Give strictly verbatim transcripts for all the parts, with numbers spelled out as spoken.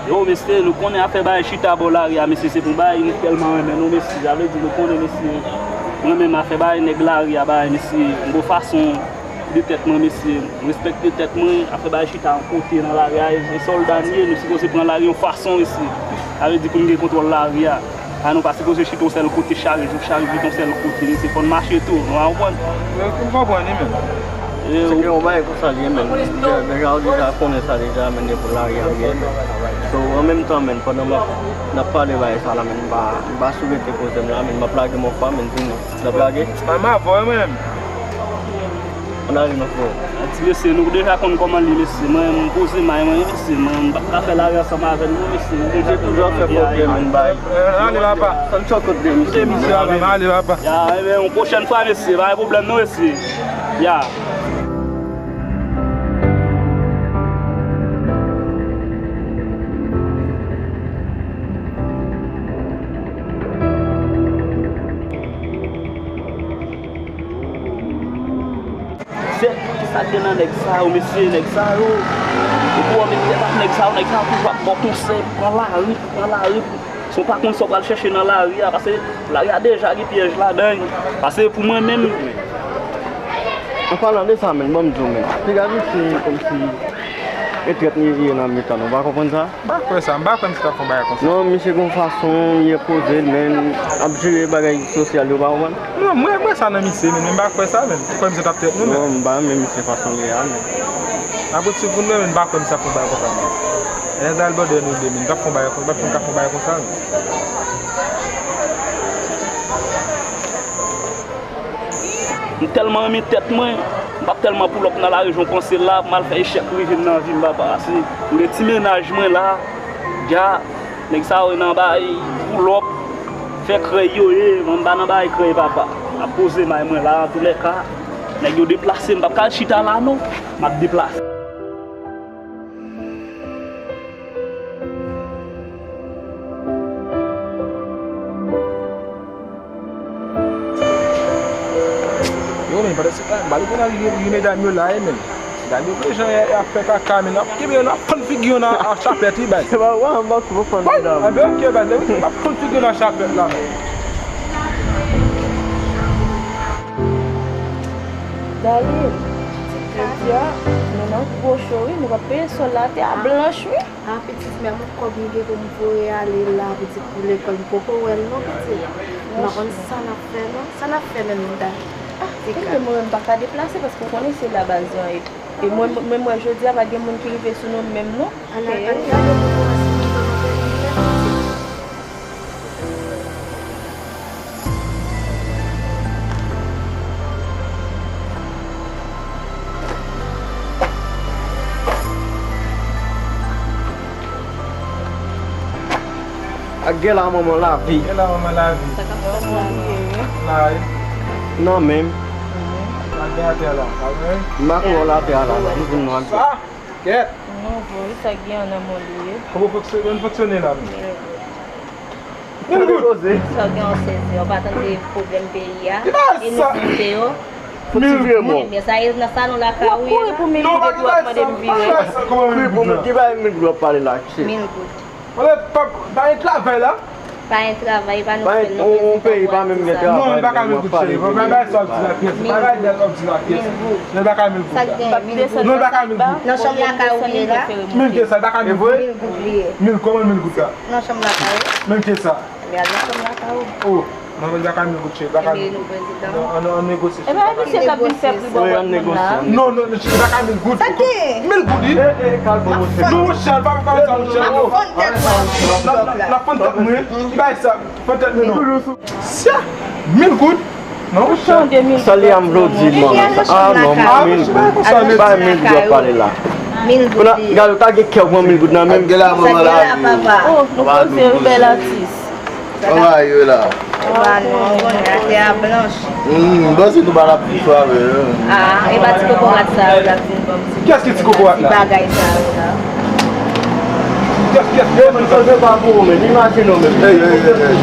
Yo, mesye, nou konnen afè bay chita bò lari a, mesye, se pou bay, nou tèlman renmen nou, mesye. Sa vle di, nou konnen, mesye, mwen menm afè bay nèg lari a, bay, mesye, m gon fason de tèt mwen, mesye. M respekte tèt mwen, afè bay chita yon kote nan lari a, e sòlda n ye, nou sipoze pran lari yon fason, mesye. Sa vle di pou n gen kontwòl lari a. A nou pa sipoze chita yon sèl kote, chak jou, chak jou yon sèl kote, mesye, fò n mache tou, nou pa konprann? Yo, m konprann li menm. Se ke yon bagay konsa li ye, menn. Deja, deja, ou deja konnen sa deja, menn, depi lari a m ye, menn. So, an menm tan, menn, pandan m ap, n ap pale bagay sa la, menn, m pa, m pa sou rete poze m la, menn, m ap lage m yon fwa, menn, di m, n ap lage? Mwen m avè w, menn. Ann ale non, frè. Ti mesye, nou deja konn kòman li, mesye. Mwen, m poze may mwen, mesye. Mwen, m p ap ka fè lari ansanm avè l, non, mesye. Nou deja konn kòman li a, menn, bay. Ann ale, papa. San chòkòt de misye. Ann ale, papa. Ya, ebyen, yon pwochèn fwa, mesye. Pa gen pwoblèm, non, mesye. Ya. Sèt, kisa k gen nan nèg sa yo, mesye, nèg sa yo? Depi w met tèt ak nèg sa yo, nèg sa yo toujou ap ba w konsèy pou pran lari, pou pran lari, pou, si w pa konn sa w pral chèche nan lari a, paske lari a deja gen pyèj ladan l. Paske pou mwen menm, An palan de sa, menn, ban m di w, menn, piga vit se kòmsi e trèt li ye nan mitan nou, w pa konprann sa? M pa kwè sa, m pa kwè misye t ap fè yon bagay konsa. Non, misye gon fason, li enpoze l, menn, ap jere bagay sosyal yo, w pa konprann? Non, mwen kwè sa nan misye, menn, men m pa kwè sa, menn. Ou kwè misye t ap trèt nou, menn? Non, m pa renmen misye fason li ye a, menn. Apre ti foun mwen, menn, m pa kwè misye ap fè yon bagay konsa, menn. Nèg la al bòdè nou de, menn, t ap fè yon bagay konsa, t ap fè yon bagay konsa, menn. M tèlman renmen tèt mwen, m p ap tèlman pull up nan lari jan w panse l la, pou m al fè echèk rive m nan vi m, papa. Se, m gen ti mennaj mwen la, dja, nèg sa yo nan bay pull up, fè krèy yo ye, mwen m pa nan bay krèy, papa. M ap poze may mwen la, antoulèka, nèg yo deplase, m p ap ka al chita la, non, m ap deplase. Yo, men, pandan se tan, m pa gen nan ri, ri medam yo la, e, men. Medam yo, vle jan y, y ap fè kaka, men, n ap kenbe yo, n ap fann figi yo nan, a chapèt, wi, baz. Se pa, wa, m pa twò fann medam. Anben, ok, baz, wi, n ap fann figi yo nan chapèt la, men. Dali, jodi a, nou nan gwo cho, wi, nou p ap peye sòl la, tè a blanch, wi. Ah, pitit, men yon kòb m gen pou m voye ale la, pitit, pou lekòl, m poko wè l non, pitit. M pa konn sa n ap fè non. Sa n ap fè menm, Dali? Ah, pitit, mwen menm pa ka deplase, paske w konnen se la baz lan ye. E mwen, mwen, mwen, jodi a, pa gen moun ki rive sou nou menm non. Ala, Dali, gade pou w wè si nou pa nan peyi a, pitit. Ak gèla manman lavi. Gèla manman lavi. Sa k ap fèt la, wi? La, wi. Nan menm. Ak gèla atè la, la, wi. M ak wè w la atè a la, la. M vin nou ak gèla. Kèt! Non, boy, sa gen an nan men w li ye. Kòman fonksyone, fonksyone la menm? Mil goud! Sa gen an sezi, ou pa tande pwoblèm peyi a, inikite yo. Fouti vye mò. Men sa ye nan salon lakay ou ye la. Kouri pou mil goud epi w ap mande m vire. Kouri pou mil, ki bagay mil goud w ap pale la, ki se? Mil goud. Wale, pa, pa gen travay la. Pa gen travay, pa nou fè non. Yon peyi pa menm gen travay. Non, li pa ka mil goud, cheri. Bay, bay sa w di la pyès. Bay, bay sa w di la pyès. Non, li pa ka mil goud la. Non, li pa ka mil goud. Nan chanm lakay ou ye la. Mil ke sa, li pa ka mil goud. Mil goud li ye. Mil, kòman mil goud la? Nan chanm lakay ou. Mil ke sa. Li al nan chanm lakay ou. Oh. Non, men li pa ka mil goud, cheri, li pa ka mil goud. Ann, ann, ann negosye, cheri, li pa ka mil goud. Epi misye k ap vin fè pri bò bòt moun la. Non, non, non, cheri, li pa ka mil goud. Sa ki? Mil goud, wi. Eh, eh, kalm, monchè. Non, monchè, li pa ka fè sa, monchè. N ap fann tèt mwen. N ap, n ap, n ap fann tèt mwen. Ki bagay sa? Fann tèt mwen, non. Sya, mil goud? Non, monchè. Sa li a m vle w di l, non. Ah, non, mil goud. Bay mil goud w ap pale la. Mil goud. Gade, ou ta gen kè w pran mil goud nan men m. Gade la, manman la. Oh, nou poze, wi, bèl atis. Kòman yo la? Ba nou, konnen atè a blanch. Hmm, bon, se nou ba la pli swa vre. Ah, e pa ti kokorat sa yo la vin ban m ti. Kiyès ki ti kokorat la? Ti bagay sa yo la. Kiyès, kiyès? Yo, men, sa se pa pou ou, men. Imajine w, men. Hey, hey, hey, hey.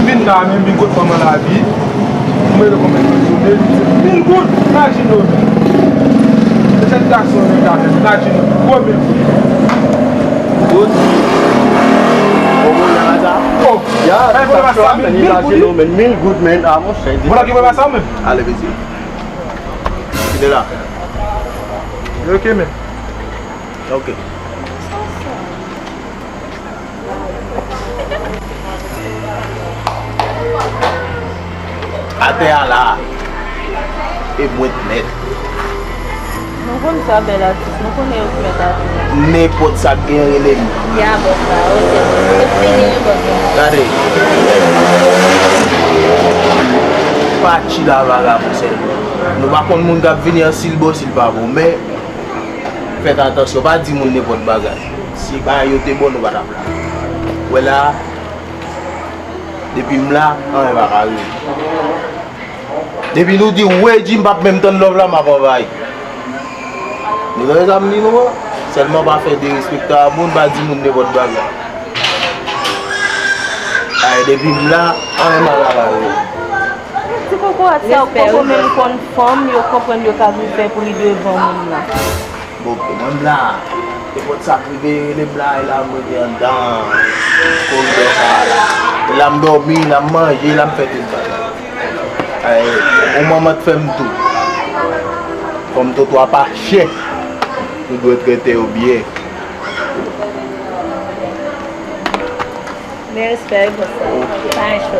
Vin la, men, vin kot manman lavi. Mwen, le konbyen goud jounen? Mil goud. Imajine w, men. Sèt gason nan kafè, imajine, gwo mil goud. Goud? Gwo goud nan sa? Oh! Ya, sa, men, mil goud, men, mil goud, men, ah, monchè. Vwala ki pa sa, men. Ale, mezi. Kite la. Ok, men. Ok. Atè a la, e mwen k mèt. Nou konn sa, bèl atis, nou konnen yo k mèt atè a. Nenpòt sa k genyen, rele m. Ya, bòs la, ok. Se fini, bòs la. Gade. Pati la, vagabon, sèlman. Nou pa konn moun k ap vini an, si l bon, si l pa bon, men fèt atansyon, pa di moun nenpòt bagay. Si bagay yo te bon, nou pa t ap la. Wè la, depi m la, anyen pa ka rive. Depi nou di Reggie, m p ap menm tann love la, m ap anvayi. Nou tande sa m di nou an? Sèlman pa fè derespektan a moun, pa di moun nenpòt bagay. Ay, depi m la, anyen pa ka rive. Ti kokorat sa yo poko menm konn fanm yo konprann yo ka vin fè pou li devan moun nan. Bon, mwen m la. Nenpòt sa k rive, rele m la, e la mwen te anndan koridò sa a la. E la m dòmi, la m manje, la m fè tout bagay. Ay, yon manman t fè m tou. Fò m toto a pa chè. Nou dwe trete yo byen. Men respè wi, bòs la. Pa gen cho.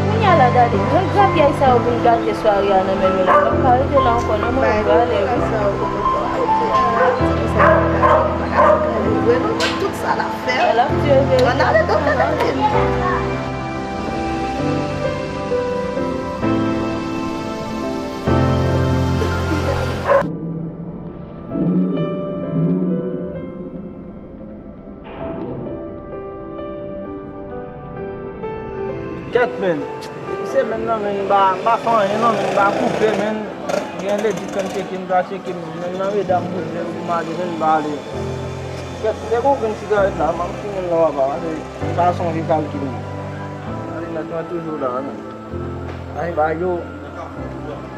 Kounye a la, gade, jwenn grapyay sa yo vin gate sware a nan men nou la. M p ap ka rete la ankò, non, mwen, m prale wi. Bagay sa yo, kokorat, se konsa nou prale, bagay sa yo, vre, nou konn tout sa l ap fè. L ap di yo verite. Ann ale, doktè Dèvin. Kèt, men. Depi semèn nan, men, m pa, m pa fè anyen, non, men, m pa koupe, men. Gen ledi k konn tcheke m, ta tcheke m, men, nan medam pou m ale, men, m pa ale. Kèt, m te gon grenn sigarèt la, m ap fimen l nan papa, paske m pa sonje kalkil, men. Alimèt mwen toujou la, men. Ay, bagay yo,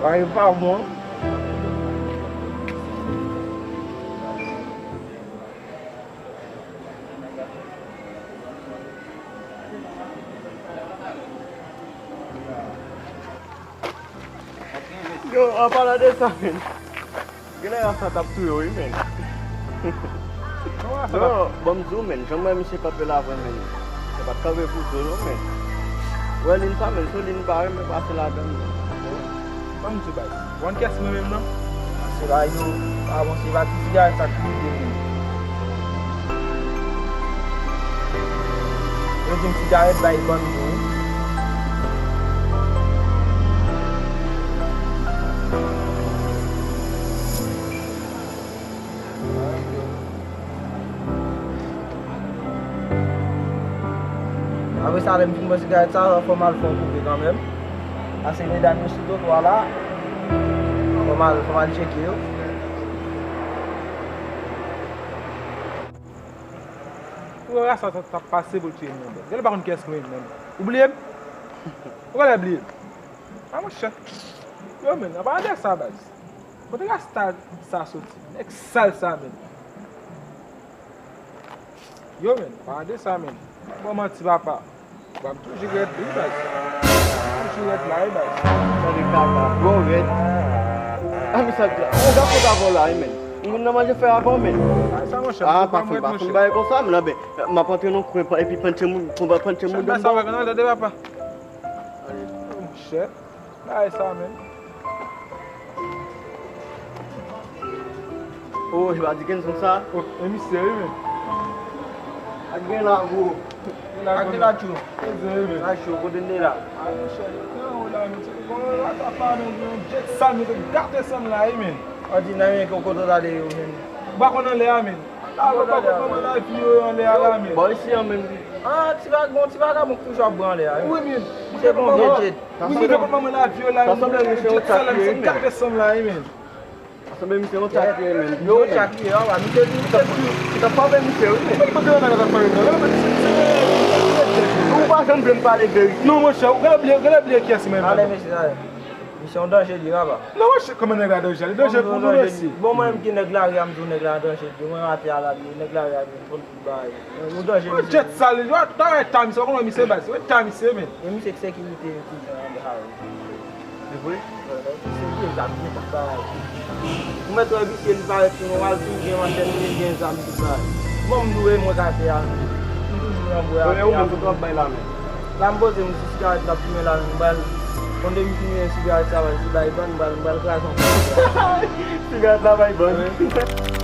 bagay yo pa bon. Yo, an palan de sa, men. Genlè rasa t ap touye w, wi, men. Non, ban m di w, men, jan m wè misye kanpe la, vre, men, misye pa t kanpe pou do, non, men. Wè, lin sa, men, se lin pa renmen pase ladan l, men. Ban m di w, baz. Ou konn kiyès mwen menm, non? Se pa yo, pa bon, se pa ti sigarèt sa k rive menm. Yo di m sigarèt bay bann tou wi. Apre sa, lè m fin pran sigarèt sa, fò m al fè yon koupe kanmenm. Paske medam yo sou twotwa la, fò m al, fò m al tcheke yo. Ou wè rasa sa t ap pase pou l tiye m nan bèt. Gade l pa konn kiyès mwen menm. Ou bliye m? Ou genlè bliye m? A monchè. Yo, men, an palan de sa, baz. Kote rasta sa soti? Nèg sal sa, men. Yo, men, palan de sa, men. Bon, manti, papa. Bon, m toujou rèd, wi, baz. M toujou rèd la, wi, baz. Tande kaka, bon rèd. A, misye ap di la. Ou gade kòb avè w la, wi, men. Moun nan manje fè avan, men. A, sa, monchè, a, pa fè, pa fè bagay konsa, men, anben, m ap antre nan kwen, epi panche moun, panche moun anndan. Sa, papa. Bagay sa, men. Oh, e pa di kenn sou sa? Oh, e misye, wi, men. Ak gen la, gwo. Ak gen la, tchou. Eze, wi, men. La cho, kote n ye la? A, monchè, nan ou la, men, se bon, la, ta pa, men, yon jet sa, men, te gate san m la, wi, men. An di, nan yon kote w ale yo, men. Ou pa konn anlè a, men. Sa pa kont manman lavi yo anlè a la, men. Bon, isi an menm. Ah, ti vagabon, ti vagabon ki toujou ap bran anlè a, wi. Wi, men. Misye bon vye jet. Wi, misye pa kont manman lavi yo la, men. Sa sanble misye yon tchak li ye, men. Gade sanm la, wi, men. Sa sanble misye yon tchak li ye, men. Yo, tchak li ye, wi. Misye di, misye di. Ki t ap frape misye, wi, men. Ki kote yo nan k ap frape nan? Yo, men, misye, misye, misye jet, wi. Ou pa janm vle m pale verite. Non, monchè, ou genlè bliye, ou genlè bliye kiyès ou menm. Ale, mesye, ale. Misye yon danje li, papa. Non, monchè, kòman nèg la danje? Li danje pou nou osi. Bon, mwen menm ki nèg lari a, m di w nèg la danje li. Mwen atè a la, li, nèg lari a, li, konn tout bagay. Yon danje, misye. Jet sal, yo ta wè ta misye, w konn wè misye baz. Wè ta misye, men. E misye ki sekirite yo toujou anba a, wi. Se vre? Misye gen zam, gen tout bagay. Ou mèt wè visye, li parèt sou nou, al tou gen manchèt, li gen zam, tout bagay. Bon, m di w, e mwen k atè a, m toujou nan bwè atè a. Ou menm, tout w ap bay la men. La m poze m sou sigarèt l ap fimen la, m ba l. Konn depi fimen sigarèt sa bay, se bay bann, m ba l, m ba l kraze yon. Sigarèt la bay bann. Wi.